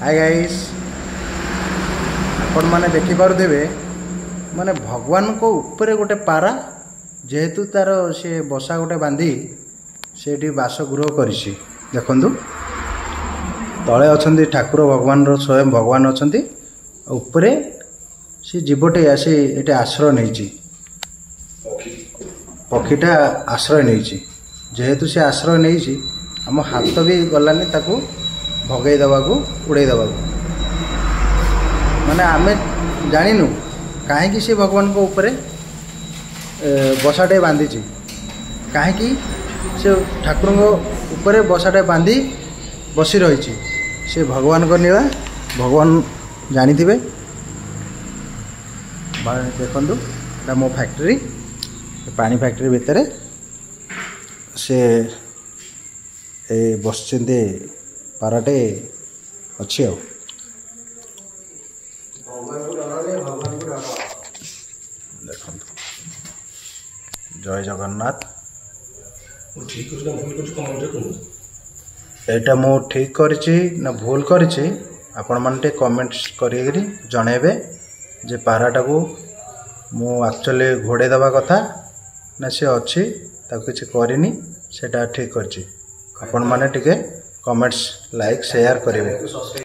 High guys, ଆପଣମାନେ ଦେଖିପାରୁଥିବେ, ମାନେ ଭଗବାନଙ୍କ ଉପରେ ଗୋଟେ ପାରା, ଯେହେତୁ ତାର ସେ ବସା ଗୋଟେ ବାନ୍ଧି ସେଠି ବାସଗୃହ କରିଛି। ଦେଖନ୍ତୁ, ତଳେ ଅଛନ୍ତି ଠାକୁର, ଭଗବାନର ସ୍ୱୟଂ ଭଗବାନ ଅଛନ୍ତି, ଆଉ ଉପରେ ସେ ଜୀବଟେ ଆସି ଏଠି ଆଶ୍ରୟ ନେଇଛି। ପକ୍ଷୀଟା ଆଶ୍ରୟ ନେଇଛି। ଯେହେତୁ ସେ ଆଶ୍ରୟ ନେଇଛି, ଆମ ହାତ ବି ଗଲାନି ତାକୁ ଭଗେଇ ଦେବାକୁ, ଉଡ଼େଇ ଦେବାକୁ। ମାନେ ଆମେ ଜାଣିନୁ କାହିଁକି ସେ ଭଗବାନଙ୍କ ଉପରେ ବସାଟେ ବାନ୍ଧିଛି, କାହିଁକି ସେ ଠାକୁରଙ୍କ ଉପରେ ବସାଟେ ବାନ୍ଧି ବସି ରହିଛି। ସେ ଭଗବାନଙ୍କ ନୀଳା, ଭଗବାନ ଜାଣିଥିବେ। ଦେଖନ୍ତୁ, ଏଇଟା ମୋ ଫ୍ୟାକ୍ଟ୍ରି, ପାଣି ଫ୍ୟାକ୍ଟ୍ରି ଭିତରେ ସେ ଏ ବସିଛନ୍ତି, ପାରାଟେ ଅଛି। ଆଉ ଦେଖନ୍ତୁ, ଜୟ ଜଗନ୍ନାଥ। ଏଇଟା ମୁଁ ଠିକ୍ କରିଛି ନା ଭୁଲ କରିଛି, ଆପଣମାନେ ଟିକେ କମେଣ୍ଟସ୍ କରିକିରି ଜଣେଇବେ ଯେ ପାରାଟାକୁ ମୁଁ ଆକ୍ଚୁଆଲି ଘୋଡ଼େଇ ଦେବା କଥା ନା ସେ ଅଛି, ତାକୁ କିଛି କରିନି, ସେଇଟା ଠିକ୍ କରିଛି। ଆପଣମାନେ ଟିକେ କମେଣ୍ଟସ୍, ଲାଇକ୍, ସେୟାର କରିବେ।